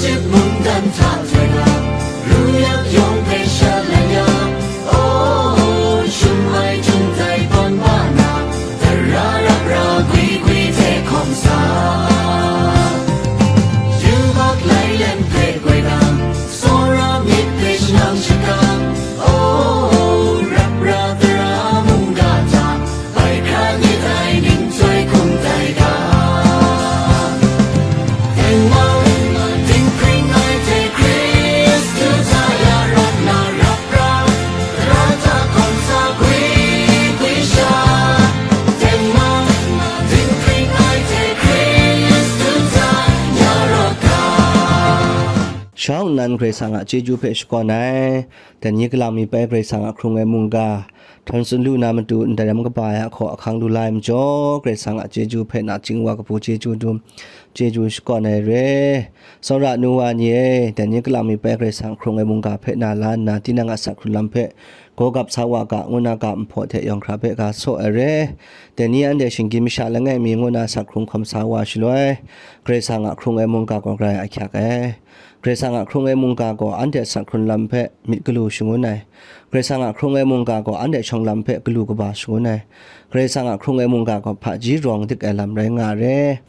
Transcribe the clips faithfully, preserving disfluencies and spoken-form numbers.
Mungdan hta hte ga, ru yak yawng hpe shalai ya, oh, shum ai htum tai ban ba na, tara rap ra gwi gwi hte hkawm sa. Yubak lai lem hpe goi dang, tsawra myit hpe shanang shakang, oh, rap ra tara mungga hta, bai hkra myit ai ning chyoi hkum tai ga. Tengman, dinghpring ai hte Hkristu hta ya rawt na rap ra, tara hta hkawm sa gwi gwi sha. Tengman, dinghpring ai hte Hkristu hta ya rawt ga. Shawng nnan Karai Kasang a chyeju hpe shakawn ai, dai ni kalang mi pai Karai Kasang a hkrung ai mungga, htawn tsun lu na matu ndai ram kaba ai a hkaw ahkang lu la ai majaw, Karai Kasang a chyeju hpe nachying wa kabu chyeju dum, chyeju shakawn ai re. Tsawra nu wa ni e, dai ni kalang mi pai Karai Kasang hkrung ai mungga hpe na la nna, tinang a sak hkrun lam hpe gaw gap sa wa ga, ngu na ga nhpaw hte yawng hkra hpe ga saw ai re. Dai ni anhte shinggyim masha langai mi ngu na sak hkrung hkawm sa wa shaloi, Karai Kasang a hkrung ai mungga gaw grai ahkyak ai. Karai Kasang a hkrung ai mungga gaw anhte a sak hkrun lam hpe myit galu shangun ai. Karai Kasang a hkrung ai mungga gaw anhte shawng lam hpe galu kaba shangun ai. Karai Kasang a hkrung ai mungga gaw hpaji rawng dik ai lam rai nga re.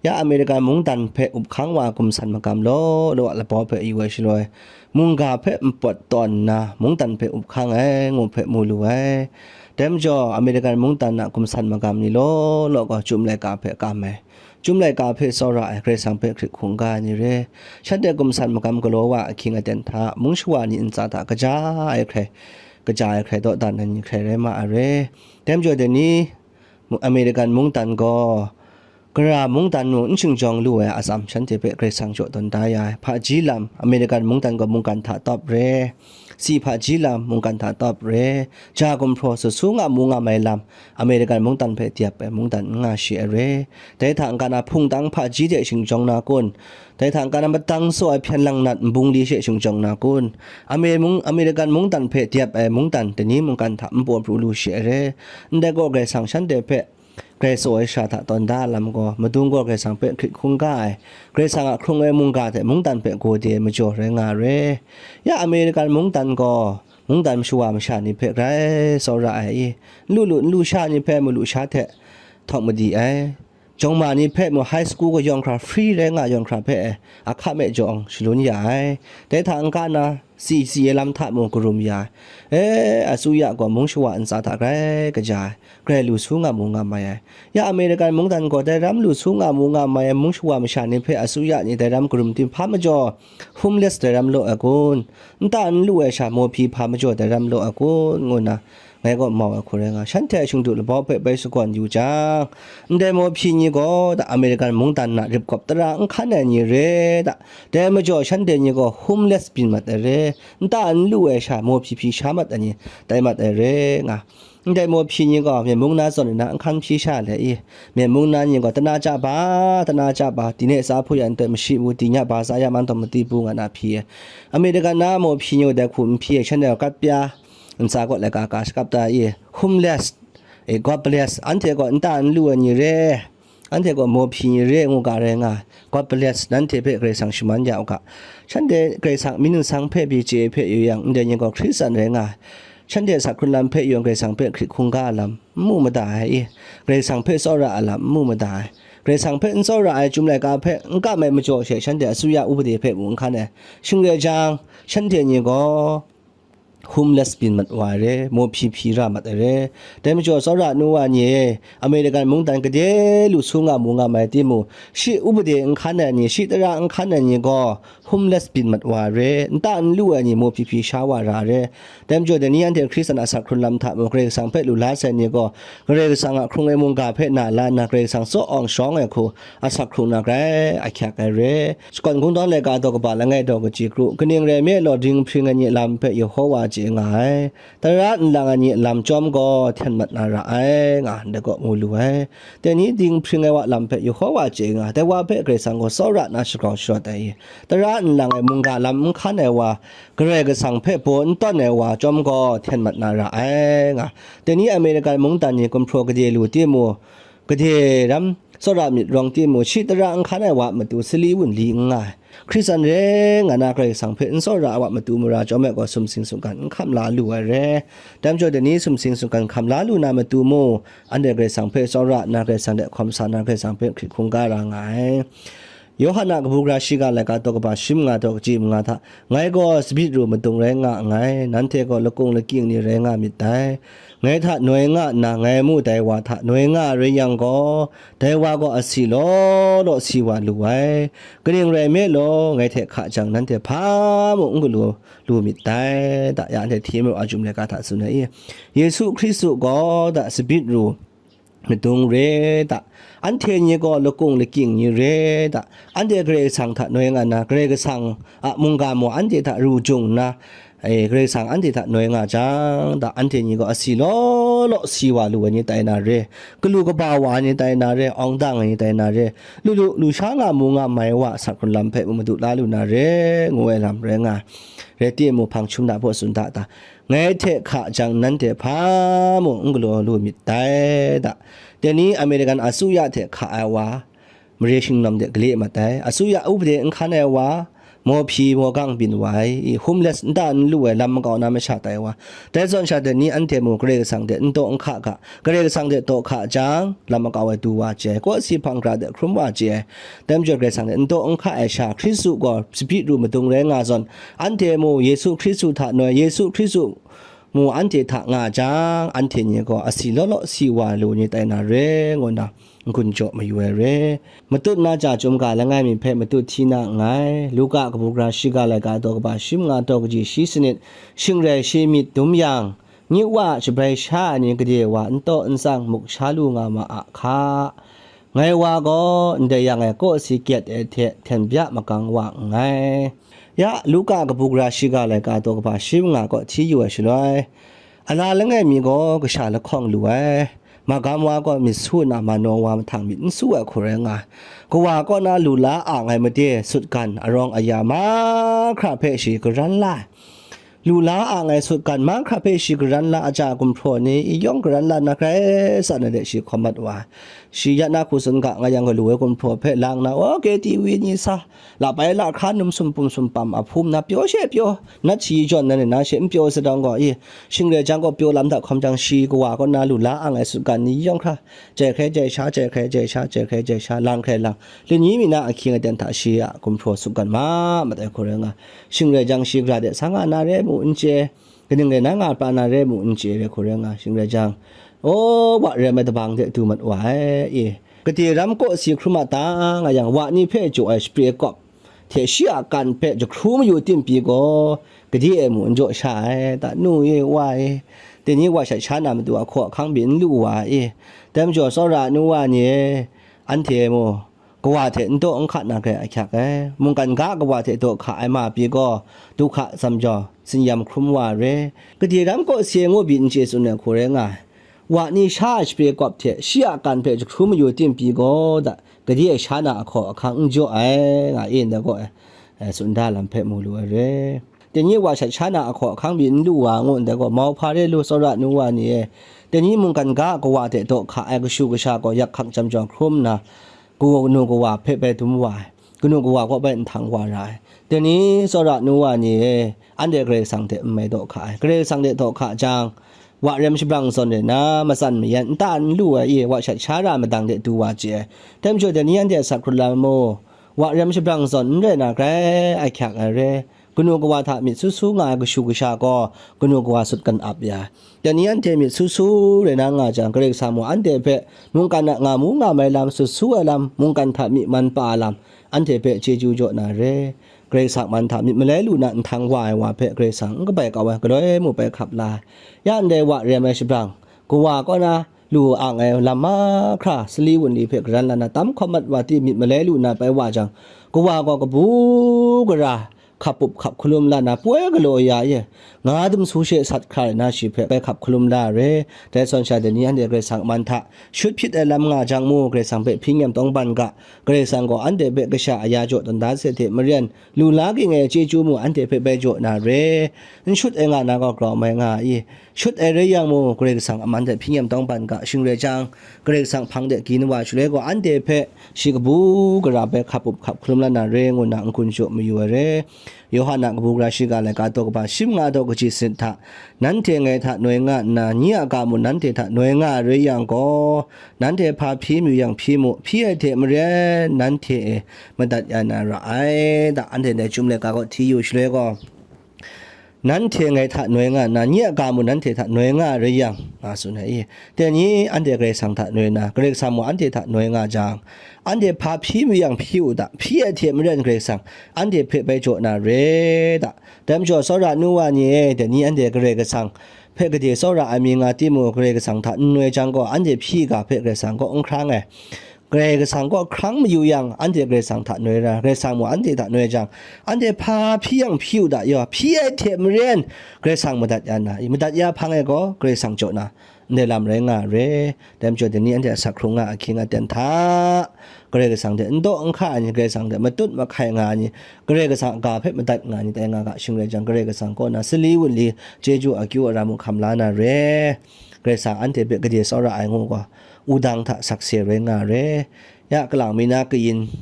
Ya American mungdan hpe up hkang wa gumsan magam law law a labau hpe yu ai shaloi, mungga hpe npawt tawn nna mungdan hpe up hkang ai ngu hpe mu lu ai. Dai majaw, American mungdan a gumsan magam ni law law gaw chyum laika hpe kam ai. Chyum laika hpe tsawra ai, Karai Kasang hpe hkrit hkungga ai ni re. Shanhte gumsan magam galaw wa ahkying aten hta, mung shawa ni ntsa hta kaja ai hkrai, kaja ai hkrai dawdan ai ni hkrai rai ma ai re. Dai majaw, dai ni American mungdan gaw, gara mungdan mung n shingjawng lu ai atsam shanhte hpe Karai Kasang jaw tawn da ya ai. Hpaji lam, American mungdan gaw mungkan hta tawp re. Si hpaji lam, mungkan hta tawp re. Ja gumhpraw su su nga mu nga mai lam, American mungdan hpe dip ai mungdan n nga shi ai re. Dai hta n-ga na hpungtang hpaji hte shingjawng na kun? Dai hta n-ga na matang saw ai hpyen lang nat nbung li she shingjawng na kun? Ame mung, American mungdan hpe dip ai mungdan dai ni mungkan hta npaw pru lu shi ai re. Ndai gaw Karai Kasang shanhte hpe grai tsaw ai sha hta tawn da ai lam gaw, madung gaw Karai Kasang hpe hkrit hkungga ai, Karai Kasang a hkrung ai mungga hte mungdan hpe gawde ai majaw rai nga ai re. Ya American mungdan gaw, mungdan shawa masha ni hpe grai tsawra ai i, n lu lu n lu sha ni hpe malu sha hte htawk madi ai. Jawng ma ni hpe mung high school gaw yawng hkra free rai nga, yawng hkra hpe ahka me jawng shalun ya ai. Dai hta n-ga na, si si ai lam hta mung karum ya ai. E, asuya gaw mung shawa ntsa hta grai kaja ai, grai lu su nga mu nga mai ai. Ya American mungdan gaw dai ram lu su nga mu nga mai ai mung shawa masha ni hpe asuya ni dai ram karum tim hpa majaw, homeless dai ram law ai kun? Nta n lu ai sha mawhpyi hpa majaw dai ram law ai kun? Ngu nna, ngai gaw mau ai hku rai nga, shanhte a shingdu labau hpe bai shakawn yu jang, ndai mawhpyi ni gaw da American mungdan na ripkawp tara n hkan ai ni re da, dai majaw shanhte ni gaw homeless byin mat ai re, nta n lu ai sha mawhpyi hpyi sha mat ai ni tai mat ai re nga. Ndai mawhpyi ni gaw myen mung na zawn na n hkan hpyi sha le i, myen mung na ni gaw tana ja ba, tana ja ba, di ne sa hpu yan doi mashi wu di nya ba sa ya man taw mati pu nga na hpyi ai. American na mawhpyi ni gaw dai hku n hpyi ai, shanhte gaw kat pya, ntsa kaw laika ka shakap ta i, homeless, e, godless, anhte gaw nta n lu ai ni re, anhte gaw mawhpyi ni re ngu ga rai nga ai. Godless, nanhte hpe Karai Kasang shaman ya u ga. Shanhte Karai Kasang myit nsang hpe pyi chye hpe yu yang, ndai ni gaw Hkristan rai nga ai. Shanhte sak hkrun lam hpe yu yang, Karai Kasang hpe hkrit hkungga ai lam n mu mada ai i, Karai Kasang hpe tsawra ai lam n mu mada ai. Karai Kasang hpe n tsawra ai, chyum laika hpe n kam ai majaw she, shanhte asuya upade hpe mung n hkan ai. Shing rai jang, shanhte ni gaw homeless byin mat wa ai re, mawhpyi hpyi ra mat ai re. Dai majaw, tsawra nu wa ni e, American mungdan gade lu su nga mu nga mai timung, shi upade n hkan ai ni, shi tara n hkan ai ni gaw, homeless byin mat wa ai re, nta n lu ai ni mawhpyi hpyi sha wa ra ai re. Dai majaw, dai ni anhte Hkristan a sak hkrun lam hta mung, Karai Kasang hpe lu la sai ni gaw, Karai Kasang a hkrung ai mungga hpe na la nna, Karai Kasang tsaw awng shawng ai hku, asak hkrung na grai ahkyak ai re. Shakawn Kungdawn laika daw kaba langai daw kaji kru, kaning rai nme law, dinghpring ai ni lam hpe Yehowa chye nga ai, tara nlang ai ni lam chyawm gaw hten mat na ra ai, nga ndai kaw mu lu ai. Dai ni dinghpring ai wa lam hpe Yehowa chye nga, dai wa hpe Karai Kasang gaw tsawra nna shagrau sharawt ai i, tara nlang ai mungga lam n hkan ai wa, Karai Kasang hpe baw n tawn ai wa chyawm gaw hten mat na ra ai, nga. Dai ni American mungdan ni gumhpraw gade lu timung, gade ram, Tsawra myit rawng timung, shi tara n hkan ai wa a matu sali wunli n nga ai. Hkristan re nga na Karai Kasang hpe n tsawra ai wa a matu mara chyawm ai gaw, sumsing sumgan n hkam la lu ai re. Dai majaw, dai ni sumsing sumgan hkam la lu na matu mung, anhte Karai Kasang hpe tsawra nna, Karai Kasang hte hkawm sa nna, Karai Kasang hpe hkrit hkungga ra nga ai. Yawhan a kabu gara shiga laika daw kaba shi manga daw kaji manga hta, ngai gaw tsabyi ru madung rai nga nngai, nanhte gaw lakung lakying ni rai nga myit dai. Ngai hta noi nga nna, ngai mu dai wa hta noi nga ai rai yang gaw, dai wa gaw asi law law si wa lu ai. Kaning rai nme law, ngai hte hka jang, nanhte hpa mung n galu lu myit dai, da ya anhte hti maru a jum laika hta tsun ai i? Yesu Hkristu gaw da tsabyi ru madung re da, anhte ni gaw lakung lakying ni re da, anhte Karai Kasang hta noi nga nna, Karai Kasang a mungga maw anhte hta ru jung nna, e, Karai Kasang anhte hta noi nga jang, da, anhte ni gaw asi law law si wa lu ai ni tai na re, galu kaba wa ai ni tai na re, awng dang ai ni tai na re, lu lu, lu sha nga mu nga mai wa, sak hkrun lam hpe mung madu la lu na re, ngu ai lam rai nga ai. Rai timung, hpang chyum da, baw tsun da ta, ngai hte hka jang, nanhte hpa mung n galaw lu myit dai, da. Dai ni American asuya hte hka ai wa, mare shingnawm de gale mat ai, asuya upade n hkan ai wa, mawhpyi mawgang byin wa ai, i, homeless nta n lu ai, lam makau na masha tai wa. Dai zawn sha, dai ni anhte mung Karai Kasang hte n taw n hka ga, Karai Kasang hte taw hka jang, lam makau ai du wa chye ai, kawsi hpang hkra de hkrum wa chye ai. Dai majaw, Karai Kasang hte n taw n hka ai sha, Hkristu gaw tsabyi ru madung rai nga zawn, anhte mung Yesu Hkristu hta noi, Yesu Hkristu mung anhte hta nga jang, anhte ni gaw asi law law si wa lu ni tai na re, ngu nna n-gun jaw mayu ai re. Matut na ja chyum ga langai mi hpe matut hti na nngai. Luka kabu gara shiga laika daw kaba shi manga daw kaji shi sanit, shing rai shi myit dum yang, nye wa a shabrai sha ai ni gade wa n taw n tsang muk sha lu nga ma a hka. Ngai wa gaw ndai yang e kawsi gyet ai hte hten bya magang wa nngai. Ya, Luka kabu gara shiga laika daw kaba shi manga kaw hti yu ai shaloi, ala langai mi gaw kasha lahkawng lu ai. Magam wa gaw myit su nna, manaw wa mahtang myit n su ai hku rai nga ai. Kawa kaw na lu la ang ai made sutgan arawng aya mahkra hpe shi garan la ai. Lu la ang ai sutgan mahkra hpe shi garan la, aja gumhpraw ni i yawng garan la na, grai tsa na de shi hkawm mat wa ai. Shi ya na hku tsun ga nga yang, galu ai gumhpraw hpe lang na, o, K T V ni sa, la bai la hkra num sumpum sumpam a hpum na pyaw she pyaw, nat shi jawn na ni na she n pyaw sadang gaw, i, shing rai jang gaw pyaw lam hta hkawm jang, shi kawa kaw na lu la ang ai sutgan ni yawng hkra, jai hkrai jai sha, jai hkrai jai sha, jai hkrai jai sha, lang hkrai lang, lani mi na ahkying aten hta shi a gumhpraw sutgan ma mat ai hku rai nga. Shing rai jang, shi gara de sa nga na re mu n chye, kaning rai na nga pra na re mu n chye ai hku rai nga, shing rai jang, o, wa rem ai dabang de du mat wa ai, i, gade ram kawsi hkrum a ta nga yang, wa ni hpe jaw ai shapre kawp hte shi a kan hpe jahkru mayu tim pyi gaw, gade e mu n jaw sha ai, da, nu e, wa e, dai ni wa shat sha na matu a hkaw ahkang byin n lu wa i? Dai majaw, tsawra nu wa ni e, anhte mu, kawa hte n taw n hka na grai ahkyak ai. Mungkan ga kawa hte daw hka ai ma pyi gaw, du hka tsam jaw, tsin-yam hkrum wa re. Gade ram kawsi e ngu byin n chye tsun ai hku rai nga ai. Wa ni sha a shapre kawp hte shi a kan hpe jahkru mayu tim pyi gaw, da, gade e sha na ahkaw ahkang n jaw ai, nga e ndai gaw, e, tsun da lam hpe mu lu ai re. Dai ni wa shat sha na ahkaw ahkang byin n lu wa ngu ndai gaw, mauhpa re lu, tsawra nu wa ni e, dai ni mungkan ga a kawa hte daw hka ai kashu kasha gaw yak hkak jam jaw hkrum nna, kanu kawa hpe bai dum wa ai, kanu kawa kaw bai nhtang wa ra ai. Dai ni tsawra nu wa ni e, anhte Karai Kasang hte n mai daw hka ai. Karai Kasang hte daw hka jang, wa rem shabrang zawn rai na, matsan mayan nta n lu ai i, wa shat sha ra madang de du wa chye ai. Dai majaw, dai ni anhte a sak hkrun lam mu, wa rem shabrang zawn n rai na grai ahkyak ai re. Kanu kawa hta myit su su nga ai kashu kasha gaw, kanu kawa sutgan ap ya ai. Dai ni anhte myit su su rai na nga jang, Karai Kasang mung anhte hpe mungkan a nga mu nga mai lam, sut su ai lam, mungkan hta myi man pa ai lam, anhte hpe chyeju jaw na re. Karai Kasang man hta myit malai lu na nhtang wa ai wa hpe Karai Kasang n kabai kau ai, galoi mu bai hkap la ai. Ya ndai wa rem ai shabrang, kawa kaw na lu ang ai lam mahkra sali wunli hpe garan la na tam hkawm mat wa ti myit malai lu na bai wa jang, kawa gaw kabu gara hkap up hkap hkalum la na, poi galaw ya e, nga damsu she sat hkra na shi hpe bai hkap hkalum la re. Dai zawn sha dai ni anhte Karai Kasang a man hta shut hpyit ai lam nga jang mu, Karai Kasang hpe hpyi nyem tawngban ga, Karai Kasang gaw anhte hpe kasha aya jaw tawn da se hte maren, lu la ging ai chyeju mu anhte hpe bai jaw na re. N shut ai nga na gaw grau mai nga ai. Shut ai rai yang mu, Karai Kasang a man hte hpyi nyem tawngban ga, shing rai jang, Karai Kasang hpang de gin wa shaloi gaw, anhte hpe shi kabu gara bai hkap up hkap hkalum la na re, ngu na n-gun jaw mayu ai re. Yawhan a kabu gara shiga laika daw kaba shi manga daw kaji sanit hta, nanhte ngai hta noi nga nna, nye a ga mung nanhte hta noi nga ai rai yang gaw, nanhte hpa hpyi mayu yang hpyi mu, hpyi ai hte maren nanhte e madat ya na ra ai. Da, anhte ndai chyum laika kaw hti yu shaloi gaw, nanhte ngai hta noi nga nna, nye a ga mung nanhte hta noi nga ai rai yang, nga tsun ai i. Dai ni anhte Karai Kasang hta noi nna, Karai Kasang mung anhte hta noi nga jang, anhte hpa hpyi mayu yang hpyi u da, hpyi ai hte maren Karai Kasang anhte hpe bai jaw na re da. Dai majaw, tsawra nu wa ni e, dai ni anhte Karai Kasang hpe gade tsawra ai mi nga timung, Karai Kasang hta n noi jang gaw, anhte hpyi ga hpe Karai Kasang kaw n hkrang ai. Karai Kasang kaw hkrang mayu yang, anhte Karai Kasang hta noi ra, Karai Kasang mung anhte hta noi jang, anhte hpa hpyi yang hpyi u da yaw, hpyi ai hte maren Karai Kasang madat ya na, madat ya hpang e gaw Karai Kasang jaw na ndai lam rai nga ai re. Dai majaw, dai ni anhte asak hkrung nga ahkying aten hta, Karai Kasang hte n daw n hka ai ni, Karai Kasang hte matut mahkai nga ai ni, Karai Kasang a ga hpe madat nga ai ni tai nga ga, shing rai jang, Karai Kasang kaw na sali wunli chyeju akyu ara mung hkam la na re. Karai Kasang anhte hpe gade tsawra ai ngu gaw, wudang hta sakse rai nga re. Ya, kalang mi na kayin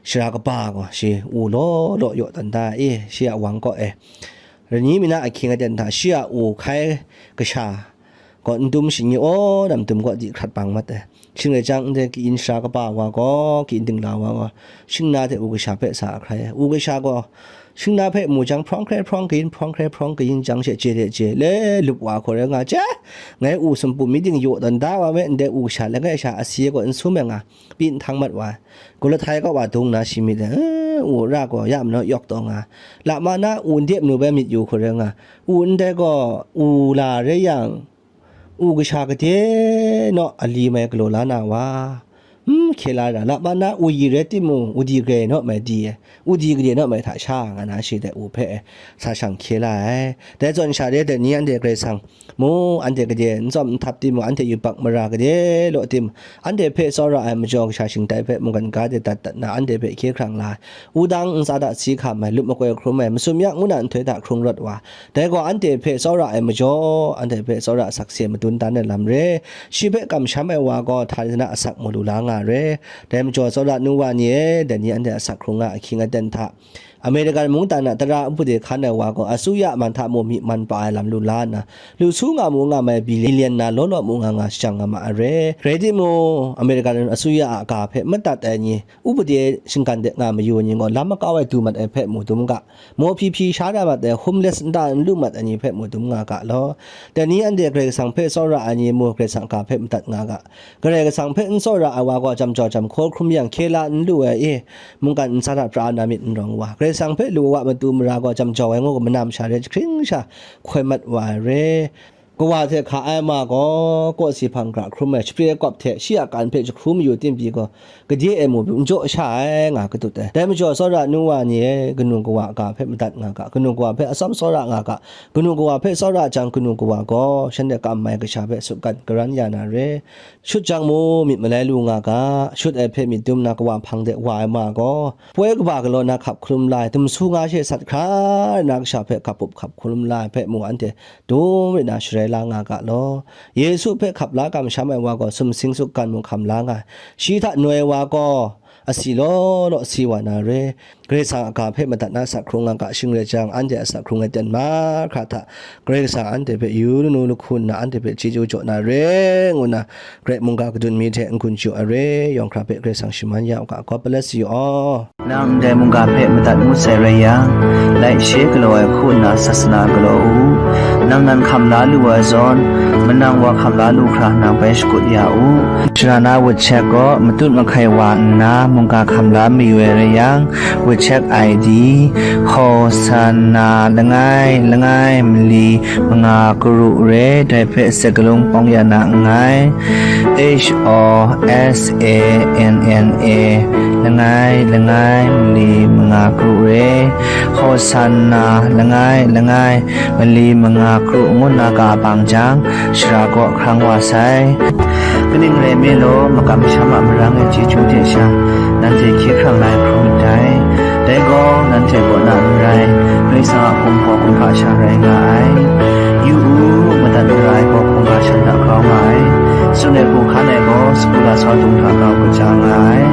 sara kaba gaw, shi u law law yaw tawn da e, shi a wang kaw e. Rani mi na ahkying aten hta, shi a u hkai kasha gaw n dum shi, nye aw nam dum gaw di hkrat bang mat ai. Shing rai jang, ndai kayin sara kaba wa gaw, kayin dingla wa gaw, shingna hte u kasha hpe sa ahkrai ai. U kasha gaw, shingna hpe mu jang, hprawng hkrai hprawng kayin, hprawng hkrai hprawng kayin jang she, je de je, le lup wa hkawt rai nga, je, ngai u sumpu mi ting yaw tawn da wa me, ndai u kasha langai sha asi e gaw n sum ai nga, pyi n htang mat wa ai. Gulathai kaw wa dung na shi myit ai, u ra gaw ya manaw yawk taw nga, lama na u n de manu bai myit yu hkawt rai nga, u ndai gaw u la rai yang, u kasha gade naw ali mai galaw la na wa, n hkye la ra, lama na u yi rai timung, u di gade naw mai di ai, u di gade naw mai hta sha nga na shi dai u hpe sa shang hkye la ai. Dai zawn sha re, dai ni anhte Karai Kasang mu, anhte gade n tsawm n htap timung, anhte yubak mara gade law tim, anhte hpe tsawra ai majaw, kasha shingtai hpe mungkan ga de dat dat na, anhte hpe hkye hkrang la ai. Wudang ntsa hta si hkam ai, lup makoi hkrum ai, masum ya ngu na nhtoi hta hkrung rawt wa, dai gaw anhte hpe tsawra ai majaw, anhte hpe tsawra sakse madun dan ai lam re. Shi hpe kamsham ai wa gaw, htani htana asak mu lu la nga re. Dai majaw, tsawra nu wa ni e, dai ni anhte asak hkrung nga ahkying aten hta, American mungdan a tara upa de hkan ai wa gaw, asuya man hta mung myi man pa ai lam lu la nna, lu su nga mu nga mai, billion na law law mu nga nga shajang nga ma ai re. Rai timung, American asuya a ga hpe madat ai ni, upa de shinggan de nga mayu ai ni gaw, lam makau ai du mat ai hpe mu dum ga, maw hpyi hpyi sha ra mat ai, homeless nta n lu mat ai ni hpe mu dum nga ga law. Dai ni anhte Karai Kasang hpe tsawra ai ni mu, Karai Kasang a ga hpe madat nga ga. Karai Kasang hpe n tsawra ai wa gaw, jam jau jam hkaw hkrum yang hkye la n lu ai i, mungkan ntsa hta pra na myit n rawng wa, Karai Kasang hpe lu wa matu mara gaw, jam jau ai ngu gaw, manam sha re jahkring sha hkoi mat wa ai re. Kawa hte hka ai ma gaw, kawsi hpang gra hkrum ai, shapre kawp hte shi a kan hpe jahkrum mayu tim pyi gaw, gade e mu n jaw sha ai, nga katut ai. Dai majaw, tsawra nu wa ni e, kanu kawa a ga hpe madat nga ga, kanu kawa hpe atsawm tsawra nga ga, kanu kawa hpe tsawra jang, kanu kawa gaw shanhte kam ai kasha hpe sutgan karan ya na re. Shut jang mu, myit malai lu nga ga, shut ai hpe myit dum na kawa hpang de wa ai ma gaw, poi kaba galaw na hkap hkalum la ai, damsu nga she sat hkra ai na kasha hpe hkap up hkap hkalum la ai hpe mu, anhte dum rai na sharai la nga ga law. Yesu hpe hkap la kamsham ai wa gaw, sumsing sutgan mung hkam la nga ai. Shi hta noi ai wa gaw, asi law law si wa na re. Karai Kasang a ga hpe madat na asak hkrung nga ga, shing rai jang, anhte asak hkrung ai ten mahkra hta, Karai Kasang anhte hpe yu lanu lahku nna, anhte hpe chyeju jaw na re, ngu nna, Karai mungga kadun mi hte n-gun chyu ai re, yawng hkra hpe Karai Kasang shaman ya u ga, God bless you all. Nang ndai mungga hpe madat ngut sai rai yang, like, share galaw ai hku nna sasana galaw u. Nang nan hkam la lu ai zawn, manang wa hkam la lu hkra nang bai shakut ya u. Sharana WhatsApp gaw matut mahkai wa nna, Mungga hkam la mayu ai rai yang, WeChat I D, Hosanna langai langai mali manga karu re, dai hpe sakalung pawng ya na nngai. H O S A N N A, langai langai mali manga karu re, Hosanna langai langai mali manga kru ngu nna ka bang jang, shara kaw hkrang wa sai. Kaning rai nme law, makam masham a marang e chyeju de sha, nanhte hkye hkrang lai hkrum myit dai. Dai gaw, nanhte kaw na n rai, Karai Kasang a hkum gaw hkungga sha rai nga ai. Yu u, madat mara ai gaw hkungga sha hta grau nga ai. Tsun ai hku hkan ai gaw, sagu lasau dung hta grau kaja nga ai.